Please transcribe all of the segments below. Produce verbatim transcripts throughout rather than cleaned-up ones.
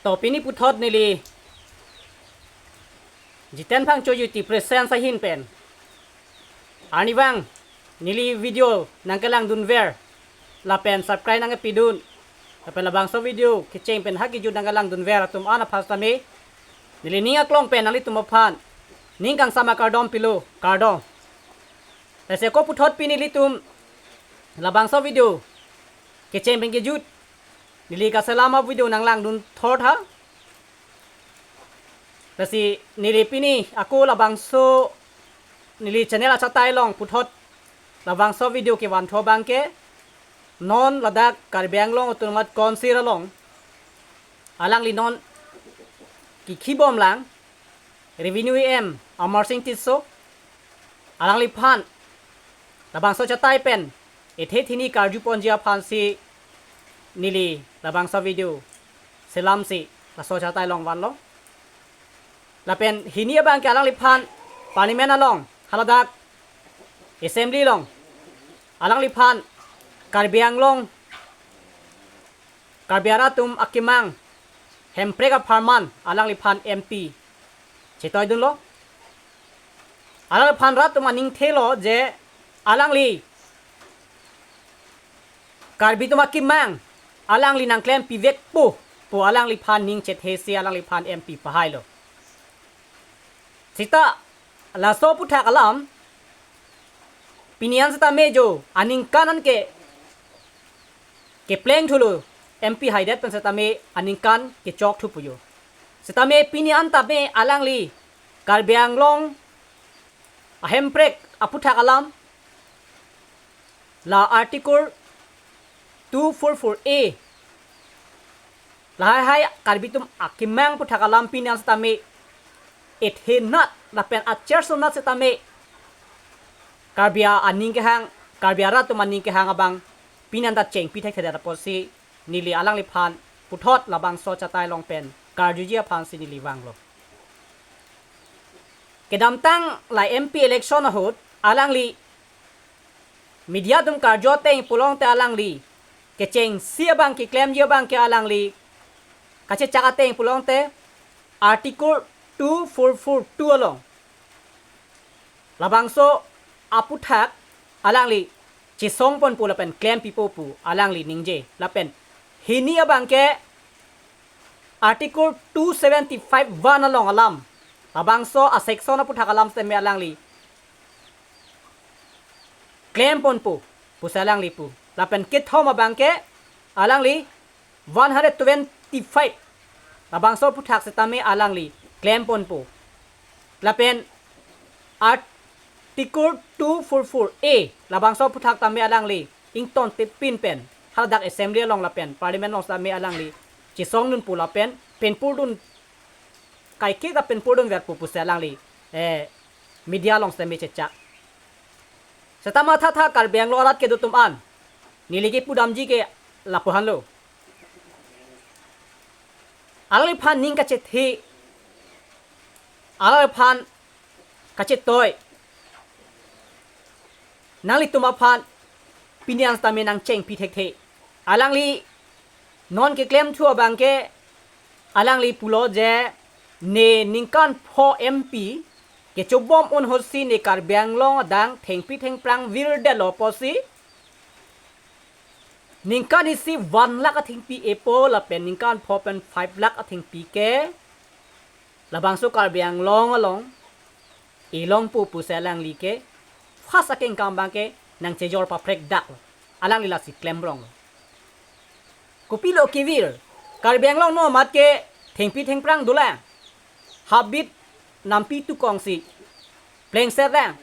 To pini puthot neli Jiten Phangcho YouTube presence ahin pen arnivang neli video nangkelangdunver lapen subscribe nangkepidun lapen labangso video kecheng pen ha kejut nangkelangdunver atum an aphan sitame neli ning aklong pen nanglitum aphan ning kangsam akardom pilo, kardom. Lasi ako puthot pini nelitum labangso video kecheng pen kejut neli kaselam a-video nanglangdun thortha. Lasi neli pini ako labangso neli channel achatai along puthot labangso video kevanthu abangke non ladak Karbi Anglong Autonomous Council along alangli non kekhibomlang Revenue E M Amarsing Tisso, alangliphan labangso achatai pen ethe thini karjuponji aphansi neli labangso video selamsi laso achatai along vanlo. Lapen hini abangke alangliphan Parliament along, haladak Assembly along alangliphan Karbi Anglong, Karbi arat atum akemang Hemprek apharman alangliphan M P chetoidunlo. Alangliphan rat atum aning thelo je alangli Karbi atum akemang alangli nangklempivekpo pu alangliphan ning chethesi alangliphan M P pahailo. Seta laso aputhak alam pini an sitame jo aningkan an ke kepleng thulo, M P haidet pen sitame aningkan kechok thupo jo. Sitame pini an tame alangli Karbi Anglong a-Hemprek aputhak alam, la Article two four four A, lahai hai Karbi atum akemang aputhak alam pini an sitame ethenat lapen achersunat sitame Karbi aning kehang, Karbi arat atum aning kehang abang pini an ta chengpi thekthedet apotsi neli alangliphan puthot labangso achatai along pen karjuji aphansi neli vanglo. Kedamtang la M P election ahut alangli media atum karju ateng pulote alangli kechengsi abang keklemji abangke alangli kachechak ateng pulote Article two four four two along labangso aputhak alangli chesongponpo lapen klempipo pu alangli ningje. Lapen hini abangke Article two seventy-five one along alam, labangso a-section aputhak alam sitame alangli klemponpo pusi alangli pu. Lapen kethom abangke alangli one hundred twenty-five, labangso aputhak sitame alangli klemponpo. Lapen Article two four four A, labangso aputhak tame alangli ingtontepin pen haladak Assembly along lapen Parliament along sitame alangli chesongdunpo lapen penpurdun, kaike ta penpurdunverpo pusi alangli, eh, media along sitame chechak. Seta mathatha Karbi Anglong arat kedo atum an, neli kepudamji ke lapu-anlo. Alangliphan ning kachethe, alangliphan kachetoi nanglitum aphan pini an sitame nangchengpi thekthe. Alangli non keklemthu abangke alangli pulo je ne ningkan pho M P kechobom un ahutsi ne Karbi Anglong adang thengpi thengphrang virdetlo pusi ningkan isi one lakh athengpi epo lapen ningkan pho pen five lakh athengpi ke labangso Karbi Anglong along elongpo pusi alangli ke first akengkam abangke nangchejor paprekdak, alangli lasi klemrong. Kopilo kevir, Karbi Anglong no amat ke thengpi thengphrang dolang, habit nampi tukongsi plengserlang.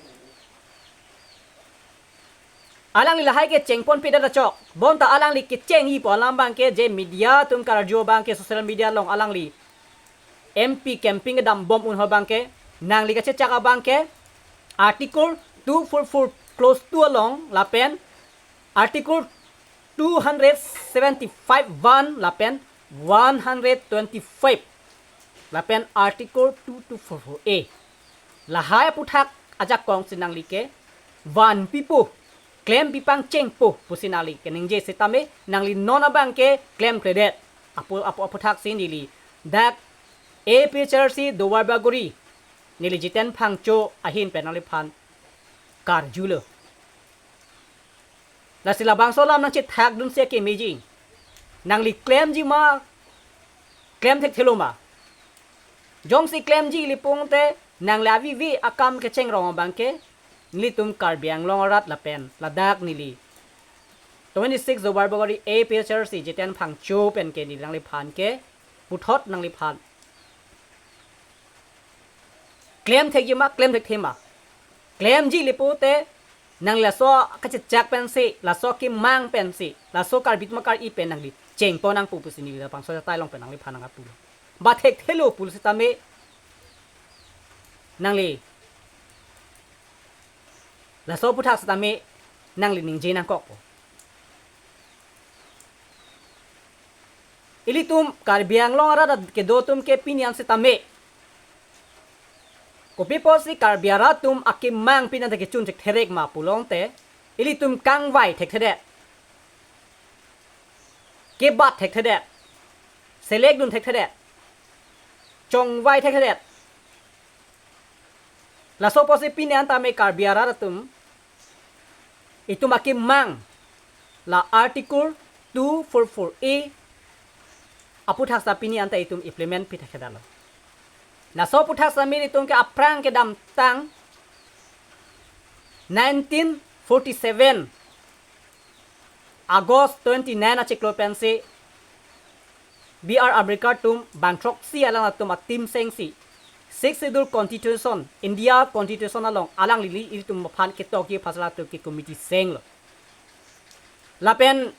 Alangli lahai ke chengponpedet achok. Bonta alangli kechengji pu alam abangke je media atum karju abangke social media along alangli M P campaign kedambom un ahut abangke nangli kachechak abangke Article two four four clause two along lapen Article two hundred seventy-five one lapen one hundred twenty-five lapen Article two two four four A. Lahai aputhak ajakong si nangli ke vanpipo, klempipangchengpo pusi nangli keningje sitame nangli non abangke klemkledet. Apu, apu, aputhaksi neli Dak A P H L C Duarbagori neli Jiten Phangcho ahin pen nangliphan karjulo. Lasi labangso alam nangchethakdunsi akeme ji. Nangli klemji ma, klem thekthelo ma? Jongsi klemji ili pulote nangli avivi akam kechengrong abangke nelitum Karbi Anglong arat lapen ladak neli twenty-six Duarbagori A P H L C Jiten Phangcho pen ke neli nangliphan ke puthot nangliphan klem thekji ma, klem thekthe ma? Klemji ili pulote nang laso kachechak pensi, laso kemang pensi, laso Karbi atum akar-i pen nangli chengpon nangpo pusi neli labangso achatai along pen nangliphan nangpulo. Ba thekthelo pulo sitame nangli laso aphuthak sitame nangli ningje nangkokpo. Ilitum Karbi Anglong arat kedo atum ke pini an sitame, kopi apotsi Karbi arat atum akemang pini an ta kechun thektherek ma pulote, ilitum kangvai thekthedet, kebat thekthedet, selekdun thekthedet, chongvai thekthedet. Laso apotsi pini an tame Karbi arat atum, itum akemang la Article two four four A aphuthak sita pini an ta itum implement pi thekthedetlo. Laso aphuthak sitame ilitum ke aphrang kedamtang nineteen forty-seven August twenty-nine achiklo pensi B R Ambedkar atum bangthroksi alang atum atim sengsi Sixth Schedule Constitution, India Constitution along alangli ilitum aphan ketok-i phasal atum ke committee senglo. Lapen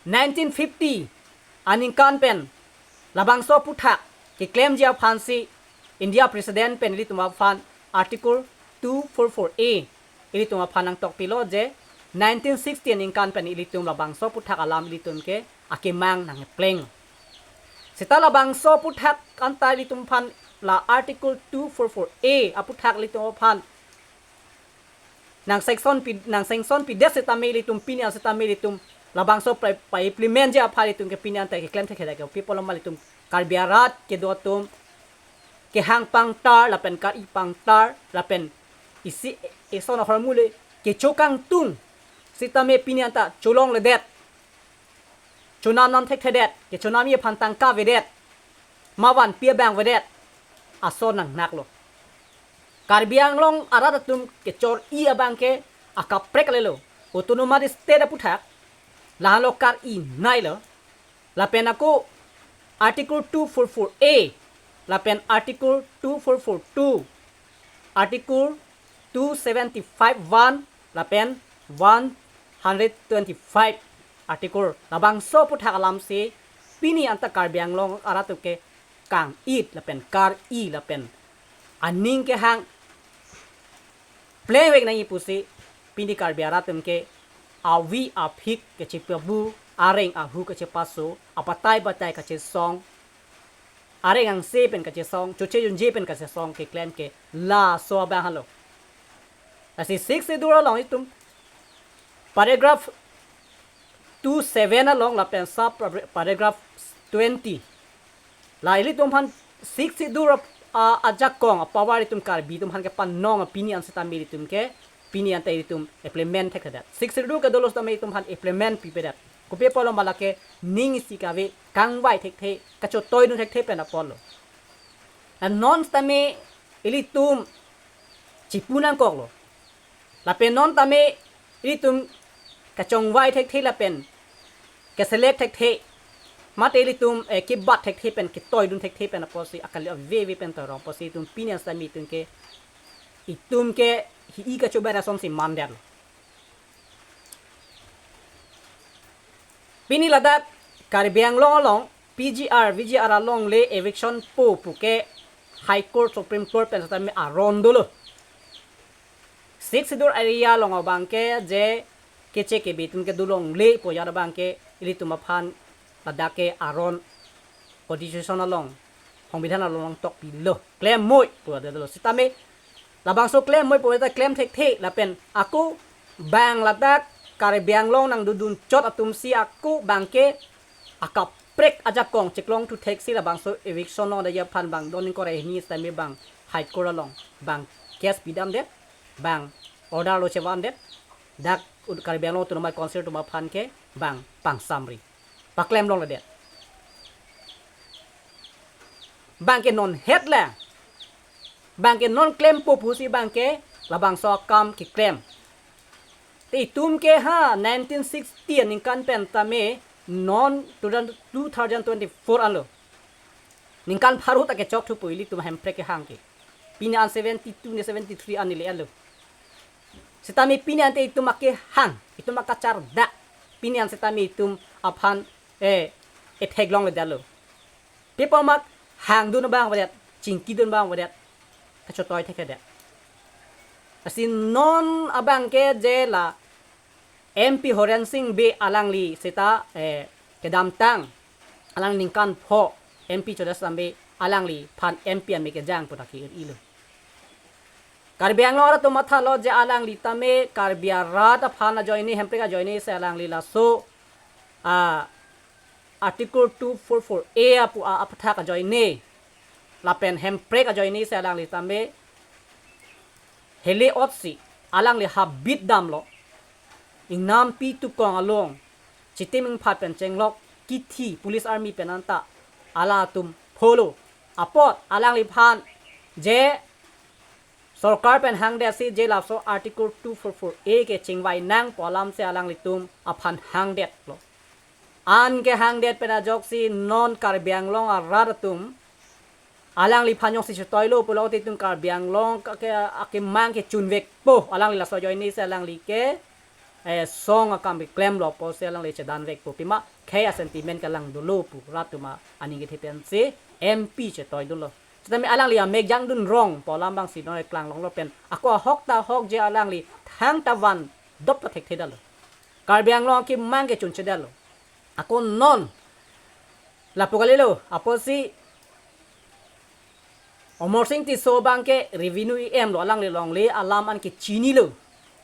nineteen fifty aningkan pen labangso aphuthak keklemji aphansi India President pen ilitum aphan Article two four four A ilitum aphan nangtokpilo je nineteen sixty aningkan pen ilitum labangso aphuthak alam ilitum ke akemang nangpleng. Sita labangso aphuthak anta ilitum aphan la Article two four four A aphuthak ilitum aphan nang sanction pi, nang sanction pidet sitame ilitum pini an sitame ilitum labangso pa, pa-implement ji aphan ilitum ke pini an ta keklem thekthedet ke, kopi apotlo ma ilitum Karbi arat kedo atum kehang pangtar lapen kar-i pangtar lapen isi ison ahormu le kecho kangtung sitame pini an ta cholongledet, chonam nam thekthedet, kechonamji aphan tangka avedet, ma vanpi abang avedet, ason nangnaklo. Karbi Anglong arat atum kechor-i abang ke akaprek kalilo, Autonomous State aphuthak, lahenlo kar-i nailo, lapen ako Article two four four A, lapen Article two four four two, Article two seventy-five one, lapen one hundred twenty-five Article, labangso aphuthak alamsi pini an ta Karbi Anglong arat atum ke kang-it lapen kar-i lapen aning kehang plengvek nangji pusi pini Karbi arat atum ke avi aphik kachepabu, areng ahu kachepaso, abatai batai kachesong, areng angse pen kachesong, choche junje pen kachesong keklem ke laso abang henlo. Lasi Sixth Schedule along itum paragraph two seven along lapen sub paragraph twenty, la ilitum aphan Sixth Schedule ap-, a, ajakong apower itum Karbi atum aphan kepanong pini an sitame ilitum ke pini an ta ilitum implement thekthedet. Sixth Schedule kedolo sitame itum aphan implement pipedet. Kopi apotlo ma lake ning isi kave, kangvai thekthe, kachotoidun thekthe pen apotlo. Lanon sitame ilitum chipu nangkoklo. Lapen non tame ilitum kachongvai thekthe lapen keselek thekthe, mate ilitum, eh, kebat thekthe pen ketoidun thekthe pen apotsi akali aveve pen torong apotsi itum pini an sitame itum ke, itum ke hi-i kachobai asonsi mandetlo. Pini ladak Karbi Anglong along P G R, V G R alongle eviction po puke High Court, Supreme Court pen sitame aron dolo. Sixth Schedule area along abangke je keche kebe itum ke dolongle pu ajat abangke ilitum aphan ladak ke aron constitution along, songbidhan along tokpilo, klem moi pu adet lo. Sitame labangso klem moi pu ta klem thekthe lapen ako bang ladak Karbi Anglong nangdodun chot atumsi ako bangke akap hemprek ajakong chiklong thu theksi labangso eviction longledet aphan bang don ingkoi ra hini sitame bang High Court along bang case pidamdet, bang order lo chevandet, dak un-, Karbi Anglong Autonomous Council atum aphan ke bang pangsamri, paklem longledet. Bang ke non het le, bang ke non klempo pusi bang ke labangso akam keklem. Te itum ke ha nineteen sixty aningkan pen tame non two thousand, two thousand twenty-four anlo. Ningkan pharo ta kechok thupo ilitum hemprek kehang ke. Pini an seventy-two ne seventy-three an neli anlo. Sitame pini ante itum akehang, itum akachardak. Pini an sitame itum aphan, eh, ethek longledetlo. Pi apomak hangdun abang avedet, chingkidun abang avedet, kachotoi thekthedet. Lasi non abang ke je la M P Horen Sing Bey alangli seta, eh, kedamtang, alang ningkan pho M P chodasam Bey alangliphan M P ame kejang pu ta ke-ilo. Karbi Anglong arat atum mathalo je alangli tame Karbi arat aphan ajoine, hemprek ajoine si alangli laso, ah, Article two four four A apu, ah, aputhak ajoine lapen hemprek ajoine si alangli tame hele otsi alangli habit damlo. Ingnampi tukong along chitim ingphat pen chenglok kithi police army pen anta alatum pholo apot alangliphan je sorkar pen hangdetsi je laso Article two four four A ke chingvai nangpo alam si alanglitum aphan hangdetlo. An kehangdet pen ajoksi non Karbi Anglong arat atum alangliphan jongsi chotoilo pulote itum Karbi Anglong ke, ke, akemang kechunvekpo, alangli laso ajoine si alangli ke, eh, song akam keklemlo pusi alangli chedanvekpo, pima khei asentiment kelang dolo pu rat atum aning kethe pensi M P chetoidunlo. Sitame alangli amek jangdun rong pu alam bangsi non keklang longlo pen ako ahok ta ahok je alangli thangta vandop ta thekthedetlo. Karbi Anglong akemang kechunchedetlo. Ako non lapu kalilo, apotsi Amarsing Tisso abang ke revenue E M lo, alangli longle alam an kechinilo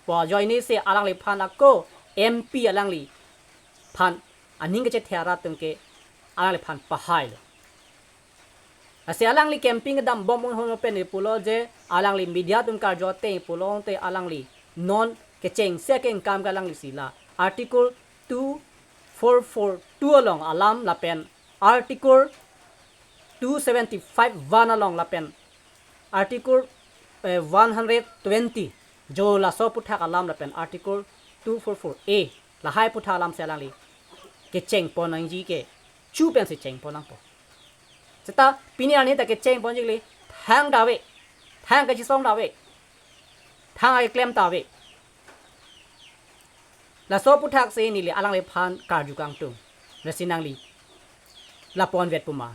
pu ajoine si alangliphan ako M P alangliphan aning kechethe arat atum ke alangliphan pahailo. Lasi alangli campaign kedambom un hono pen ipulo je alangli media atum karju ateng pulote alangli non kechengsi akengkam ke alanglisi la Article two four four two along alam lapen Article two seventy-five one along lapen Article, eh, one hundred twenty jo laso aputhak alam lapen Article two four four A lahai aputhak alam si alangli kechengpon nangji ke chu pensi chengpon nangpo. Seta pini arni ta kechengponji kali, thangta ave, thang kachisongta ave, thang keklem ta ave. Laso aputhak si neli alangliphan karju kangtung. Lasi nangli lapu-an vet puma,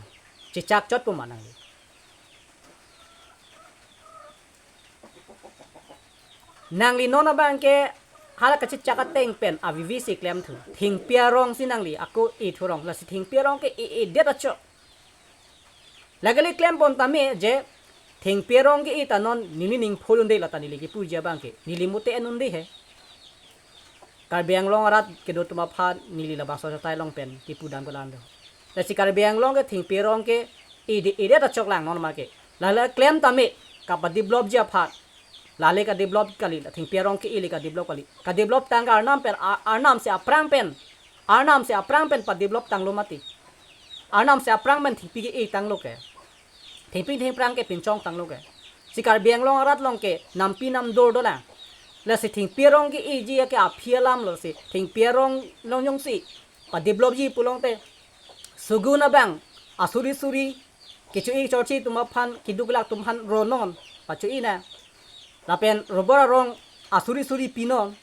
chechak chot puma nangli. Nangli non abang ke hala kachechak ateng pen avivi si klemthu. Thengpi arong si nangli ako e thurong, lasi thengpi arong ke e-edet achot. Lake le klempon tame je thengpi arong ke-e ta non neli ning pholunde, lata neli kipuji abang ke neli mute enunde he. Karbi Anglong arat kedo atum aphan neli labangso achatai along pen kipudam kelang do. Lasi Karbi Anglong ke thengpi arong ke ede-edet achot lang non ma ke. Lale klem tame kapadevelopji aphan. Lale kadevelop kali, la thengpi arong ke-e le kadevelop kali. Kadevelop tang ke Arnam pen, a-, Arnam si aphrang pen, Arnam si aphrang pen padevelop tanglo mati. Arnam si aphrang pen thengpi ke-e tanglo ke. Thengpi thengphrang ke pinchong tanglo ke. Si Karbi Anglong arat along ke nampi namdur dolang. Lasi thengpi arong ke-eji ke aphi alamlo si. Thengpi arong along jongsi padevelopji pulote, sugun abang asuri suri kecho-i chorchi atum aphan, keduk kelak atum aphan ronon, pacho-i nang. Lapen robor arong asuri suri pinon.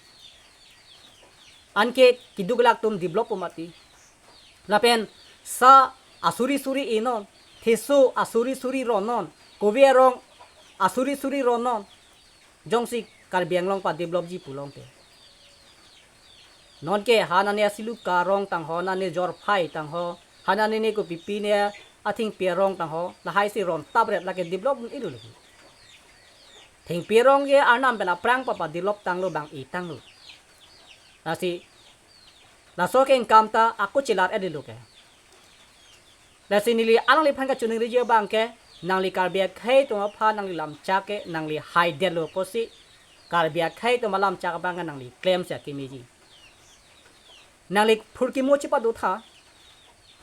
Anke keduk kelak atum developpo mati. Lapen sa asuri suri enon, theso asuri suri ronon, kove arong asuri suri ronon. Jongsi Karbi Anglong padevelopji pulote, nonke ha nane asiluka arong tangho, nane jorphai tangho, ha nane ne kopipi ne athengpi arong tangho, lahai si ron tapret, lake develop un-elo lagi. Thengpi arong ke Arnam pen aphrang pa padevelop tanglo, bang-e tanglo. Lasi laso akengkam ta ako chelar-edetlo ke. Lasi neli alangliphan kachiningri abang ke, nangli Karbi akhei atum aphan nangli lamchak ke nangli haidetlo pusi, Karbi akhei atum alamchak abang ke nangli klemsi kemeji. Nangli phurkimo chepado tha,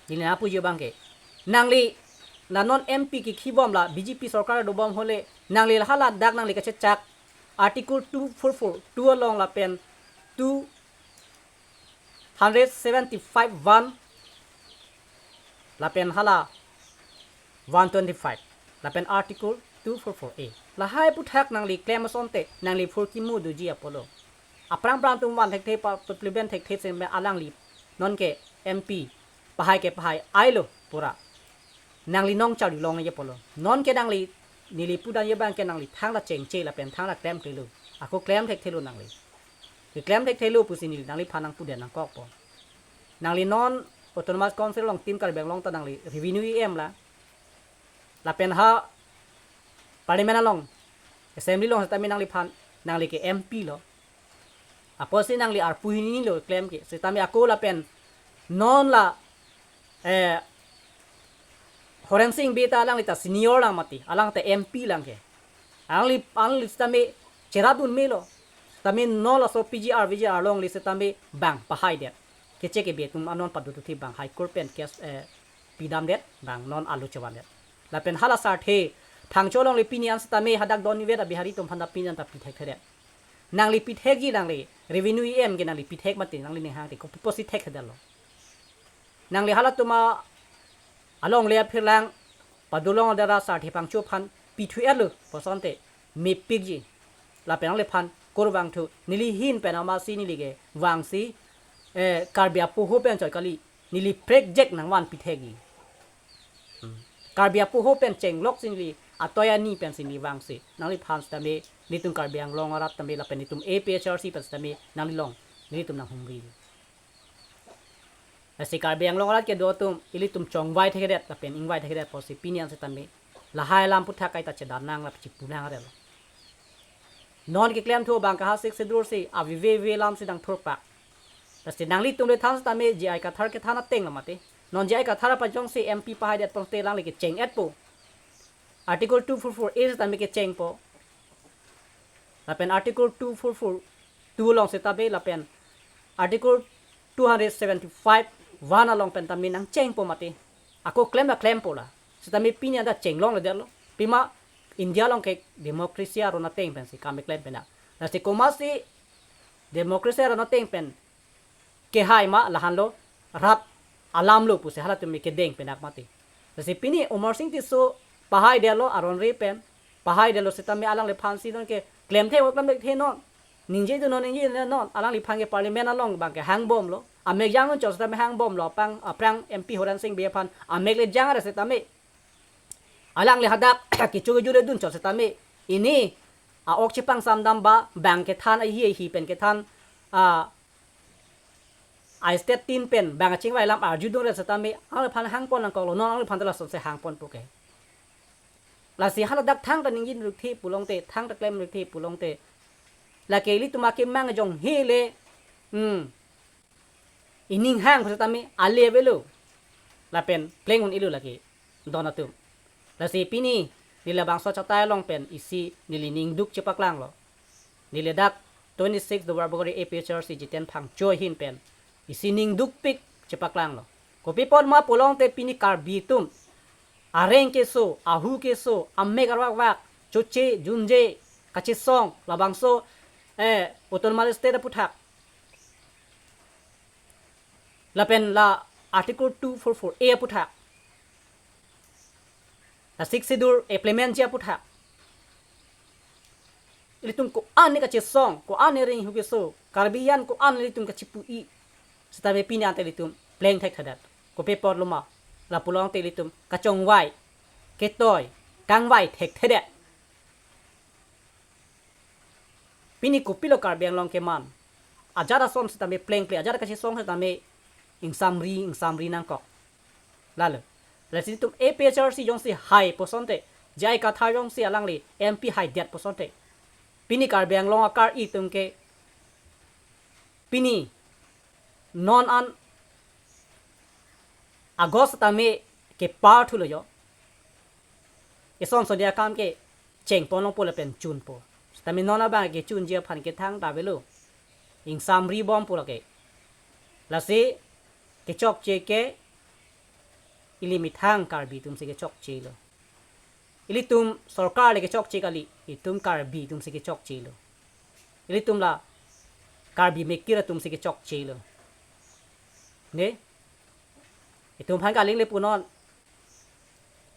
neli nangpuji abang ke. Nangli la non M P kikhi bom la B J P sorkar dobom ahut le, nangli hala dak nangli kachechak Article two four four two along lapen two hundred seventy-five one lapen hala one twenty-five lapen Article two four four A. Lahai aputhak nangli klem asonte nangli phurkimo doji apotlo. Aphrang phrang atum van thekthe pa, pa, pli ben thekthe seme alangli nonke M P pahai ke pahai ailo pura. Nangli nong charli longji apotlo. Nonke nangli neli pudunji abang ke nangli thangta chengche lapen thangta klemklelo. Ako klem thekthelo nangli. Keklem thekthelo pusi neli nangliphan nangpudun nangkokpo. Nangli non Autonomous Council along Team Karbi Anglong ta nangli revenue E M la. Lapen ha Parliament along, Assembly along setame nangliphan, nangli ke M P lo. Apotsi nangli arpu hini lo klem ke. Setame ako lapen non la, eh, Horensing Bey ta alangli ta senior lang mati, alang ta M P lang ke. Alangli, alangli setame cheradun melo. Setame non laso P G R V G R alongli setame bang pahaidet. Kechek kebe atum anon padututhi bang High Court pen case, eh, pidamdet, bang non alu chevandet. Lapen hala sarthe Phangcho alongli pini an setame hadak don ivet a-Bihari atum aphan ta pini an ta pithekthedet. Nangli pithekji nangli, revenue E M ke nangli pithek mati nangli ning hangte kopi pusi thekthedetlo. Nangli halatum alongle aphirlang padolong adara sarthe Phangcho aphan pithu-etlo pusonte mepikji. Lapen nangliphan kurvangthu neli ahin pen amatsi neli ke vangsi, eh, Karbi apoho pen choi kali, neli prekjek nangvan pithekji. Hmm. Karbi apoho pen chenglok si neli atoi ani pensi neli vangsi. Nangliphan setame, nelitum Karbi Anglong arat tame lapen nelitum A P H L C pen setame nangli along, nelitum nanghumri. Lasi Karbi Anglong arat kedo atum, ilitum chongvai thekthedet lapen ingvai thekthedet pusi pini an setame lahai alam aputhak kaita chedan nang lapen chipu nang arelo. Non keklemthu abang ke ha Sixth Schedule si aveve ve alam si nangthurpak. Lasi nanglitum le than setame J I Kathar kethan ateng lo mati. Non J I Kathar aphan jongsi M P pahaidet ponte alangli kecheng-etpo. Article two four four A setame kechengpo. Lapen Article two four four two along setame lapen Article two hundred seventy-five one along pen tame nangchengpo mati. Ako klem ta klempo la. Setame pini an ta chenglongledetlo. Pima India along ke democracy aron ateng pensi kam keklem pen na. Lasi komatsi democracy aron ateng pen kehai ma lahenlo rat alam lo pusi halatum kedeng pen ak mati. Lasi pini Amarsing Tisso pahaidetlo aron ri pen, pahaidetlo setame alangliphan si nonke klemthe o klemthe non. Ningjedun non, ningjedun non. Alangliphan ke Parliament along abang ke hangbomlo. Amek jangdun chot setame hangbomlo. Aphrang, aphrang M P Horensing Bey aphan amek le jang ra setame, alangli hadak kecho keju le dun chot setame, ini a-ok chepangsamdam ba bang kethan ahi ahi pen kethan, a, a-state tin pen bang kachingvai alam arjudun ra setame, alangliphan hangpon nangkoklo, non alangliphan ta lasonsi hangponpo ke. Lasi haladak thangta ningje-un-ikthe pulote, thangta klem-un-ikthe pulote, lake ilitum akemang jong hele, hmm, ining hang setame ale avelo. Lapen pleng un-elo lake don atum. Lasi pini neli labangso achatai along pen isi neli ningduk chepaklanglo. Neli dak twenty-six Duarbagori A P H L C Jiten Phangcho ahin pen isi ningdukpik chepaklanglo. Kopi apot ma pulote pini Karbi atum areng keso, ahu keso, amek arvakvak, choche junje, kachesong, labangso, eh, Autonomous State aputhak, lapen la Article two four four A aputhak, la Sixth Schedule implementji aputhak, ilitum ko-an ne kachesong, ko-an ne ring ahu keso, Karbi an ko-an ilitum kachipu-i, setame pini ante ilitum pleng thekthedet. Kopi apotlo ma, lapulote ilitum kachongvai, ketoi, kangvai thekthedet. Pini kopilo Karbi Anglong keman? Ajat ason setame plengple, ajat kachesong setame ingsamri, ingsamri nangkok. Lalo. Lasi itum A P H L C jongsi hai pusonte, J I Kathar jongsi alangli M P haidet pusonte, pini Karbi Anglong akar-i atum ke, pini non an August tame kepar thulo jo. Ison sodi akam ke chengpon longpo lapen chunpo. Setame non abang kechunji aphan ke thangta avelo. Ingsamri bompo lake. Lasi kechokche ke ili methang Karbi atumsi kechokchelo. Ilitum sorkar le kechokche kali, itum Karbi atumsi kechokchelo. Ilitum la Karbi mekil atumsi kechokchelo. Ne? Itum aphan kaling le punon.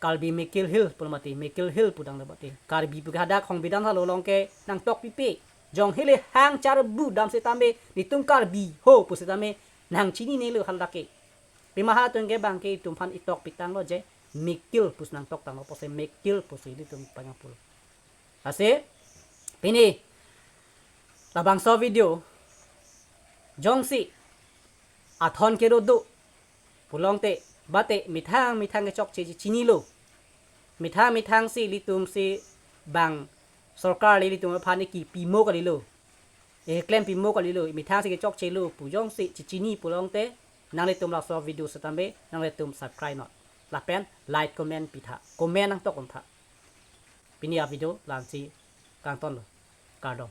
Karbi mekil hil pulo mati, mekil hil pudang le mati. Karbi pu ke hadak hong bidan halo long ke nangtok pipe. Jong hile hang charbu dam setame nelitum Karbi ho pu setame nangchininelo hadak ke. Pima ha atum ke bang ke itum aphan itok pitanglo je mekil pusi nangtoktanglo, pusi mekil pusi ilitum panyapul. Lasi pini labangso video jongsi athon kedo do pulote bate methang methang kechokche chinilo. Methang methangsi ilitumsi bang sorkar le ilitum aphan iki pimo kalilo. Eklem pimo kalilo. Methangsi kechokchelo pu jongsi chichini pulote nanglitum laso video setame nanglitum subscribe non. Lapen like comment pitha. Comment nangtok untha. Pini avideo la-ansi kangtonlo. Kardom.